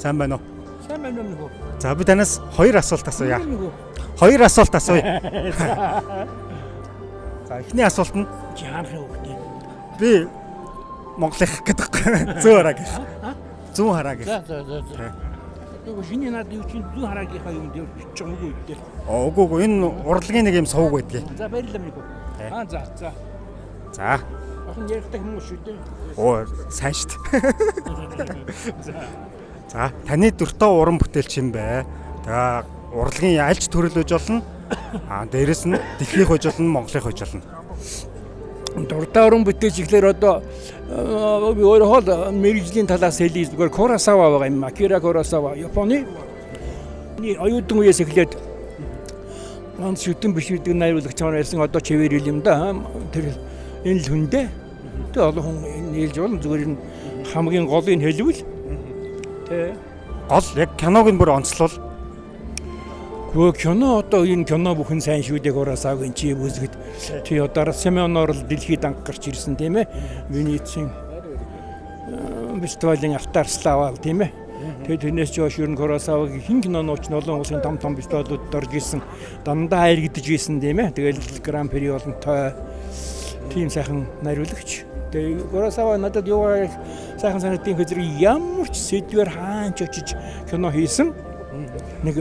Сайн байна уу? Сайн байна уу нөхөө? За, би танаас хоёр асуулт асууя. Нөхөө. Хоёр асуулт асууя. За, эхний асуулт нь Чи хаанхын хүүхдээ? би Монголынх гэдэг. Зүүн хараагийнх. Зүүн хараагийнх. За за за за. Нөгөө шиний над юу чинь зүүн хараагийнхаа юм дээр бичиж байгаа үгүй үү? Оо, үгүй үгүй, энэ урлагийн нэг юм сувг байдгийг. За, баярлалаа нөхөө. Аа, за за. За. Охин ярихтай хүмүүс шүү дээ. Оо, сайн шүү дээ. За, таны дуртай уран бүтээлч юм бэ? Тэгээ урлагийн аль ч төрөл үж болно. Аа, дээрэс нь дэлхийн хож болно, Монголын хож болно. Дуртай уран бүтээлч ихлээр одоо би өөрөө хол мэрэгжлийн талаас хэлье, зүгээр Курасава байгаа юм. Акира Курасава, Японы. Миний оюутан үеэс эхлээд ганц шүтэн биш гэдэг найруулагч маань байсан, одоо чивэр хэл юм да. Тэр энэ л хүндээ. Тэг олон хүн нийлж болно, зүгээр энэ хамгийн голыг хэлвэл тэ. Гол яг киног нь бүр онцлол. Гөө, кино, одоо энэ кино бүхэн сайн шүү дээ. Курасавагийн чи үзэхэд тий одоо Семенор л дэлхийд анх гарч ирсэн, тийм ээ. Венецийн фестивалийн Автар Славал, тийм ээ. Тэгээд тэрнээс ч хойш ер нь Курасавагийн хин кинонууд ч олон улсын том том фестивалуудад орж исэн. Дандаа хайрагдаж исэн, тийм ээ. Тэгэл Гран При олонтой тийм сайхан найруулагч. Тэгээд Курасава надад юу сайхан санагдсан хэрэг ямар ч сэдвэр хаан ч очиж кино хийсэн. Нэг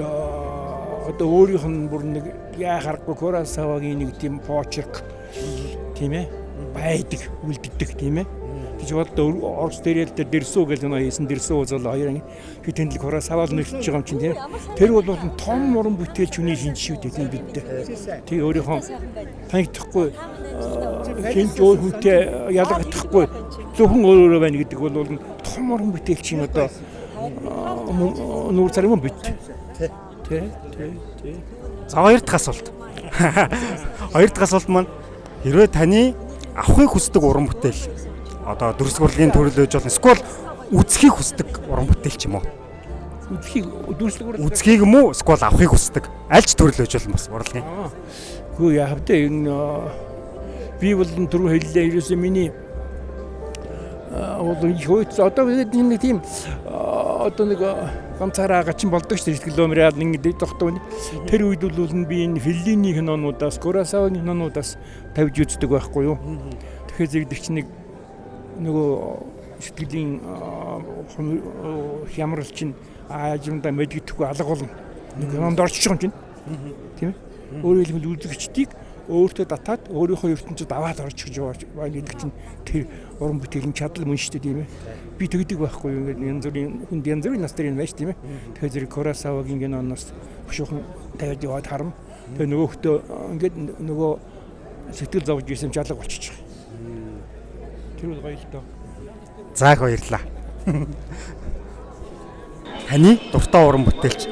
одоо өөрийнх нь бүр нэг яа харахгүй Курасавагийн нэг тийм почерк, тийм ээ, байдаг, үлддэг, тийм ээ. Гэж бодлоо, Орос дээрэл дээр Дэрсүү гэж кино хийсэн. Дэрсүү үзэл хоёр анги би тэнд л Курасава л нэрчж байгаа юм чинь, тийм. Тэр бол том уран бүтээлч хүний шинж шүү дээ, тийм бидтэй. Тэг өөрийнхөө танигдахгүй, хинч өөр хүнтэй ялгахдахгүй, зөвхөн өөр өөрөө байна гэдэг бол том уран бүтээлчийн одоо нүүр цар юм бит. Тэ тэ тэ. За, хоёр дахь асуулт. Хоёр дахь асуулт маань хэрвээ таны авахыг хүсдэг уран бүтээл одоо дүрслэх урлагийн төрөл байж болно. Эсвэл үзхийг хүсдэг уран бүтээл ч юм уу? Үзхийг, дүрслэх урлаг. Үзхийг юм уу? Эсвэл авахыг хүсдэг. Аль ч төрөл байж болно бас урлагийн. Үгүй, яах вэ? Энэ би бол энэ түрүү хэллээ, ерөөсөө миний бол их хөөц одоо бид нэг тийм одоо нэг ганцаараа гачин болдог шүү дээ, сэтгэл өмрөөл нэг тогтоо. Тэр үед бол би энэ Феллини кинонуудаас, Курасавагийн кинонуудаас тавьж үздэг байхгүй юу. Тэгэхээр зэрэг чи нэг нөгөө сэтгэлийн хямрал чинь аажимдаа мэдгэдэхгүй алга болно. Нэг кинонд орчих юм чинь. Тийм ээ. Өөрөөр хэлбэл, үзэгчдийг өөртөө татаад өөрийнхөө ертөнцид аваад орчих гэж байна гэдэг чинь тэр уран бүтээлийн чадал мөн шүү дээ, тийм ээ. Би тэгдэг байхгүй юу, ингээд янз бүрийн хүнд янз бүрийн нас дээр юм байна шүү, тийм ээ. Тэгэхээр зэрэг Курасавагийн киноноос бушуухан тавиад яваад харна. Тэгээ нөгөөхтөө ингээд нөгөө сэтгэл зовж исэн ч алга болчих. Тэр бол гоё л доо. За, их баярлалаа. Таны дуртай уран бүтээлч.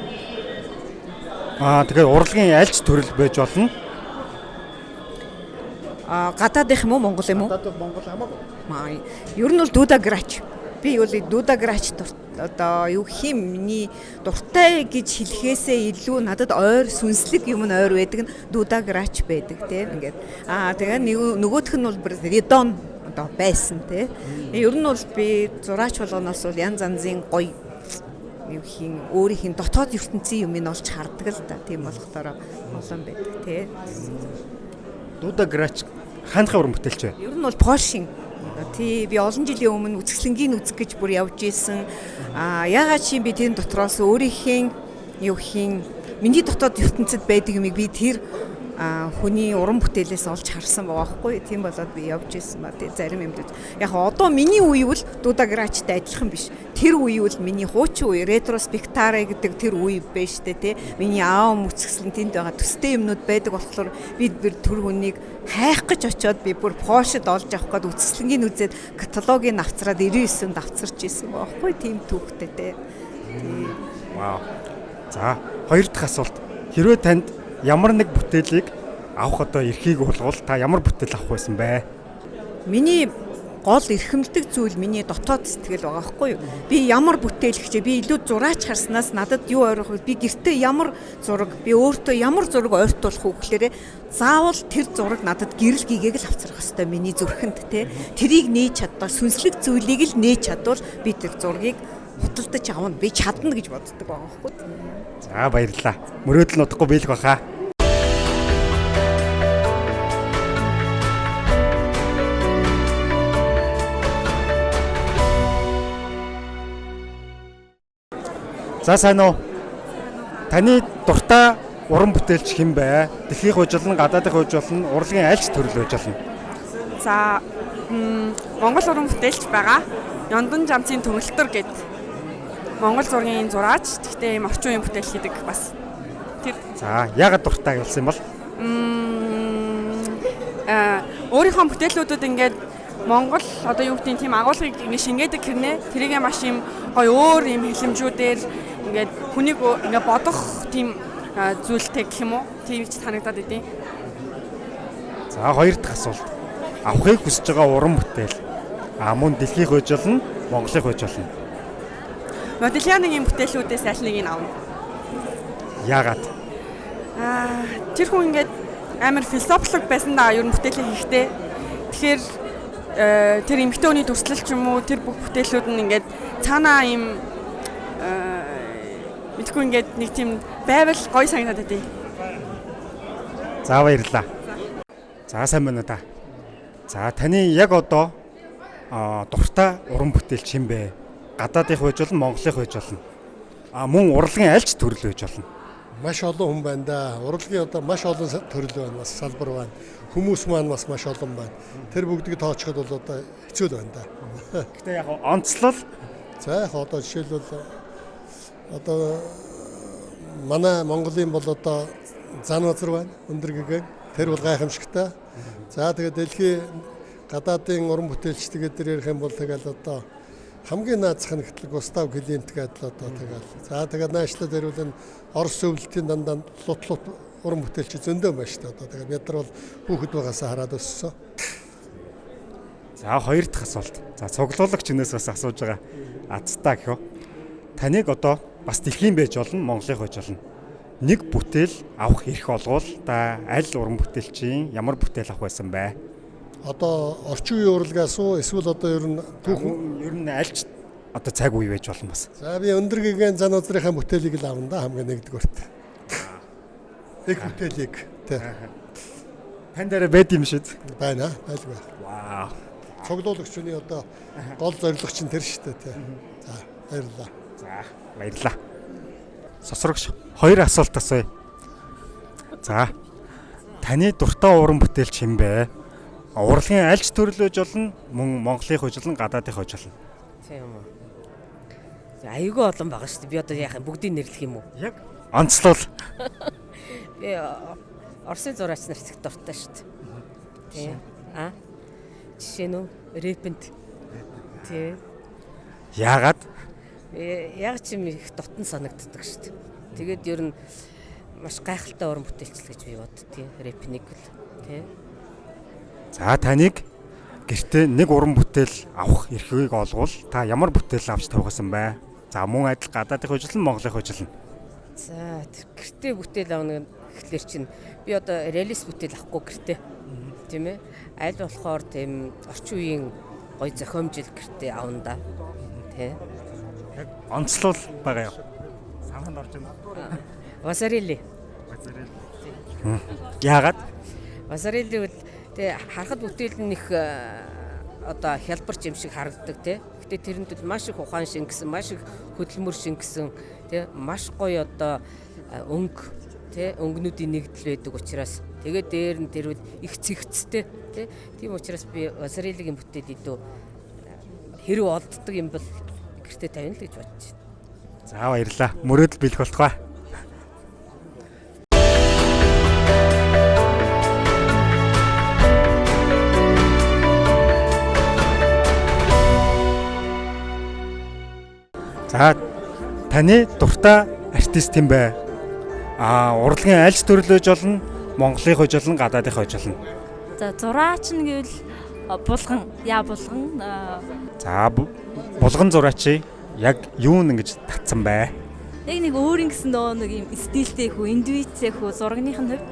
Аа, тэгэхээр урлагийн аль ч төрөл байж болно. А, гадаадих юм уу, Монгол юм уу? Гадаад, Монгол хамаагүй. Маа, ер нь бол Дуда Грач. Би бол Дуда Грач одоо юу гэх юм, миний дуртай гэж хэлэхээсээ илүү надад ойр сүнслэг юм нь ойр байдаг нь Дуда Грач байдаг, тийм, ингээд. Аа, тэгээ нөгөөх нь бол Редон одоо байсан, тийм. Ер нь бол би зураач болгоноос бол янз янзын гоё юу гэх юм, өөрийнх нь дотоод ертөнцийн юм нь олж хардаг л да. Тийм болохоор олон байдаг, тийм. Дуда Грач хаанхын уран бүтээлч вэ? Ер нь бол Польшийн. Тий, би олон жилийн өмнө үзэсгэлэнгийн үзэх гэж бүр явж исэн. Аа, яагаад чи би тэрэн дотроос өөрийнхөө юу гэх юм, миний дотоод ертөнцид байдаг юмыг би тэр хүний уран бүтээлээс олж харсан байгаа байхгүй. Тийм болоод би явж исэн ба. Тий, зарим юм дээр. Яг одоо миний үе бол Дуда Грачтай адилхан биш. Тэр үе бол миний хуучин үе, ретроспектаре гэдэг тэр үе байж штэ, тий. Миний аав үзэсгэлэн тэнд байгаа төстэй юмнууд байдаг болохоор би бүр тэр хүнийг хайх гэж очиод би бүр Польшид олж авах гээд үзэсгэлэнгийн үзээд каталогийг авцраад 99-нд авцарч исэн байхгүй. Тийм түүхтэй, тий. Вау. За, хоёр дахь асуулт. Хэрвээ танд ямар нэг бүтээлийг авах одоо эрхийг олгол та ямар бүтээл авах байсан бэ? Миний гол эрхэмлдэг зүйл миний дотоод сэтгэл байгаа байхгүй юу? Би ямар бүтээлч, би илүү зураач харснаас надад юу ойрох вэ? Би гэртээ ямар зураг, би өөртөө ямар зураг ойртуулах вэ гэхлээрэ заавал тэр зураг надад гэрэл гэгээг л авчрах хэвээр миний зүрхэнд, те. Тэрийг нээж чадвал, сүнслэг зүйлийг л нээж чадвал би тэр зургийг худалдаж авна. Би чадна гэж боддог байгаа байхгүй. За баярлалаа. Мөрөөдөл нь удахгүй биелэх байхаа. За сайн уу? Таны дуртай уран бүтээлч хэн бэ? Дэлхийн хууж болно, гадаадын хууж болно, урлагийн аль ч төрөл байж болно. За Монгол уран бүтээлч байгаа. Ёндон жамцын төгөлтөр гэд Монгол зургийн зураач. Тэгтээ ийм орчин үеийн бүтээл хийдэг бас. Тэр За, яагаад дуртай болсон юм бол? Өөрийнхөө бүтээлүүдэд ингээд Монгол одоо юу гэдгийг тийм агуулгыг ингээд шингээдэг хэрнээ тэрийгээ маш юм гоё өөр юм хэлэмжүүдээр ингээд хүнийг ингээд бодох тийм зүйлтэй гэх юм уу? Тийм ч санагдаад идэв. За, хоёр дахь асуулт. Авахыг хүсэж байгаа уран бүтээл. А мөн дэлхийн хууж болно, Монголын хууж болно. Модельяныгийн бүтээлүүдээс аль нэгийг авна. Яагаад? Тэр хүн ингээд амар философик байсан да ер нь бүтээлээ хийхдээ. Тэгэхээр тэр эмэгтэй хүний дүрслэл ч юм уу тэр бүх бүтээлүүд нь ингээд цаанаа ийм мэдгүй ингээд нэг тийм байвал гоё санагдаад байдیں۔ За баярлалаа. За сайн байна уу та. За таны яг одоо дуртай уран бүтээлч хэн бэ? Гадаадынх байж болно, Монголынх байж болно. А мөн урлагийн аль ч төрөл байж болно. Маш олон хүн байна да. Урлагийн одоо маш олон төрөл байна, бас салбар байна. Хүмүүс маань бас маш олон байна. Тэр бүгдийг тооцоход бол одоо хэцүү л байна да. Гэтэ яг онцлол За яг одоо жишээлбэл одоо манай Монголын бол одоо зан базар байна. Өндөр гэгээн. Тэр бол гайхамшигтай. За тэгээд дэлхийн гадаадын уран бүтээлчдэг эдгээр ярих юм бол тэгэл одоо хамгийн наацх нь гэтэл Густав Климт гэдэл одоо тэгэл. За тэгээд наашлаад ирвэл энэ Орос өвлөлтийн дандаа лут лут уран бүтээлч зөндөө байна шүү дээ. Одоо тэгээд бид нар бол хүүхэд байгаасаа хараад өссөн. За хоёр дахь асуулт. За цуглуулагч өнөөс бас асууж байгаа. Азтай гэх үү. Таныг одоо бас дэлхийн байж болно, Монголын байж болно. Нэг бүтээл авах эрх олгуул та аль уран бүтээлчийн ямар бүтээл авах байсан бэ? Одоо орчин үеийн урлагаас уу эсвэл одоо ер нь түүхэн Ер нь аль ч одоо цаг үе байж болно бас. За би өндөр гэгээн зан узрынхаа бүтээлийг л авна да хамгийн нэгдүгüрт. Их бүтээлийг тий Тань дээр байд юм шиг. байна байлгүй. Вау. Цуглуулагчны одоо гол зорилго чинь тэр шүү дээ тий. За баярлалаа. За баярлалаа. Сосрогш хоёр асуулт асууя. За таны дуртай уран бүтээлч хэн бэ? Урлагийн аль ч төрөл байж болно, мөн Монголын байж болно, гадаадын байж болно. Тийм үү. Айгүй олон байгаа шүү дээ. Би одоо яах юм бүгдийг нэрлэх юм уу? Яг онцлол. Би Оросын зураач нарт их дуртай шүү дээ. Тийм. А? Жишээ нь рэпэнд. Тийм. Яагаад? Яг ч юм их дотн санагддаг шүү дээ. Тэгээд ер нь маш гайхалтай уран бүтээлч л гэж би боддгийн. Рэпнийг л. Тийм. За таныг гэртээ нэг уран бүтээл авах эрхийг олгуул та ямар бүтээл авч тавих байсан бэ? За мөн адил гадаадын байж болно, Монголын байж болно. За тэр гэртээ бүтээл авна гэхлээр чинь би одоо реалист бүтээл авахгүй гэртээ. Тийм ээ. Аль болохоор тийм орчин үеийн гоё зохиомжил гэртээ авна да. Тий. Яг онцлол байгаа юм. Санаанд орж байна. Васарили. Яагаад? Васарили бол тий харахад бүтээл нь их одоо хялбарч юм шиг харагддаг тий. Гэтэ тэрэнд бол маш их ухаан шингэсэн, маш их хөдөлмөр шингэсэн тий. Маш гоё одоо өнгө тий өнгөнүүдийн нэгдэл байдаг учраас тэгээд дээр нь тэр бол их цэгцтэй тий. Тийм учраас би Васарилигийн бүтээл илүү хэрэг олддог юм бол гэртээ тавина л гэж бодож байна. За баярлалаа. Мөрөөдөл биелэх болтугай. За таны дуртай артист хэн бэ? А урлагийн аль ч төрөл байж болно, Монголын байж болно, гадаадын байж болно. За зураач нь гэвэл булган, яа булган. За булган зураач яг юу нь ингэж татсан бэ? Яг нэг өөр ингэсэн нөгөө нэг юм стилтэй хүү, индивидтэй хүү зурагных нь хувьд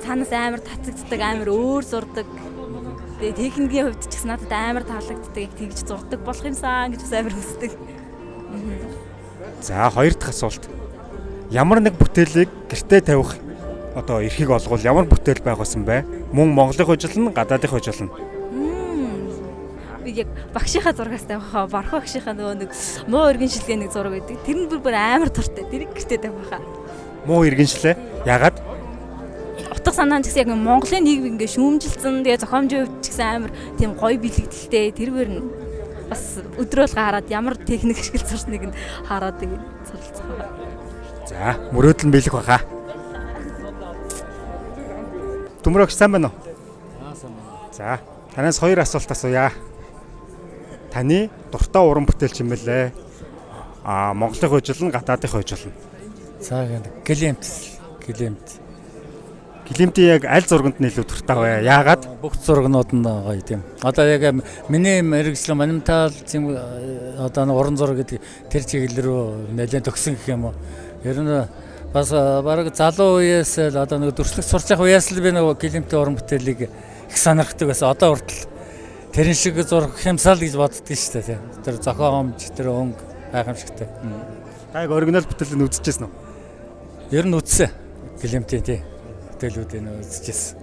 цаанаас амар татагддаг, амар өөр зурдаг. Тэгээ техникийн хувьд ч гэсэн надад амар таалагддаг. Яг тэгж зурдаг болох юмсан гэж бас амар хүсдэг. За, хоёр дахь асуулт. Ямар нэг бүтээлийг гэртээ тавих одоо эрхийг олгуул ямар бүтээл байх байсан бэ? Мөн Монголын хожил нь, гадаадын хожил нь. Би яг багшийнхаа зургаас тавих хаа. Бархуу багшийнхаа нөгөө нэг муу өргөн шилгээ нэг зураг байдаг. Тэр нь бүр амар дуртай. Тэрийг гэртээ тавих хаа. Муу иргэншлээ. Ягаад? Утга санаа нь ч гэсэн яг Монголын нийгэм ингээ шүүмжилсэн. Тэгээ зохиомжийн хувьд ч гэсэн амар тийм гоё бэлэгдэлтэй. Тэргээр нь бас өдрөөлгө хараад ямар техник ашиглаж сурсныг нь хараад тэгээ суралцах байгаа. За, мөрөөдөл нь биелэх байхаа. Төмөрөгч сайн байна уу? Аа, сайн байна. За, танаас хоёр асуулт асууя. Таны дуртай уран бүтээлч юм бэлээ? Аа, Монголын хожил нь, гадаадын хожил нь. За, Климт, Климт. Климтийн яг аль зурганд нь илүү дуртай вэ? Яагаад? Бүх зургнууд нь гоё тийм. Одоо яг миний мэргэжил монументал тийм одоо нэг уран зураг гэдэг тэр чиглэл рүү нэлээд төгсөн гэх юм уу. Ер нь бас бараг залуу үеэс л одоо нэг дүрслэх сурч явах үеэс л би нэг Климтийн уран бүтээлийг их сонирхдаг байсан. Одоо хүртэл тэрэн шиг зурх хямсаал гэж боддөг шүү дээ. Тийм. Тэр зохиомж, тэр өнгө гайхамшигтай. Та яг оригинал бүтээлийг үзчихсэн үү? Ер нь үзсэн. Климтийн тийм бүтээлүүдийг нь үзчихсэн.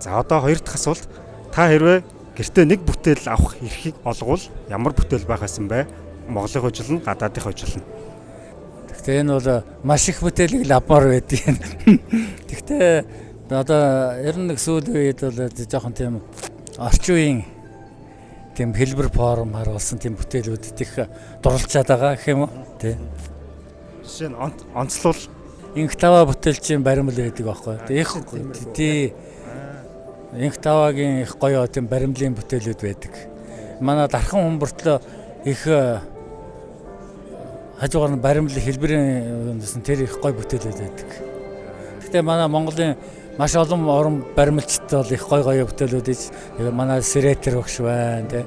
За, одоо хоёр дахь асуулт. Та хэрвээ гэртээ нэг бүтээл авах эрхийг олгуул ямар бүтээл байх байсан бэ? Монголын хожил нь, гадаадын хожил нь. Гэхдээ энэ бол маш их бүтээлийг л авмаар байдаг юм. Гэхдээ одоо ер нь нэг сүүлийн үед бол жоохон тийм орчин үеийн тийм хэлбэр форм харуулсан тийм бүтээлүүдэд их дурлцаад байгаа гэх юм уу? Тий. Жишээ нь онцлуул Инх таваа бүтээлчийн баримл байдаг байхгүй. Их тий. Инх таваагийн их гоё тийм баримлын бүтээлүүд байдаг. Манай дархан хүн бүртлөө их хажуугаар нь баримл хэлбэрийн юунаас нь тэр их гоё бүтээлүүд байдаг. Гэхдээ манай Монголын маш олон орон баримлчид бол их гоё гоё бүтээлүүд иж тэгээ манай Сретер багш байна тий.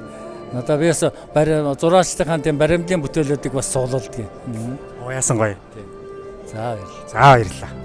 Надаа би бас барим зураачдынхаа тийм баримлын бүтээлүүдийг бас цуглуулдаг юм. Оо, яасан гоё. За, баярлалаа. За, баярлалаа.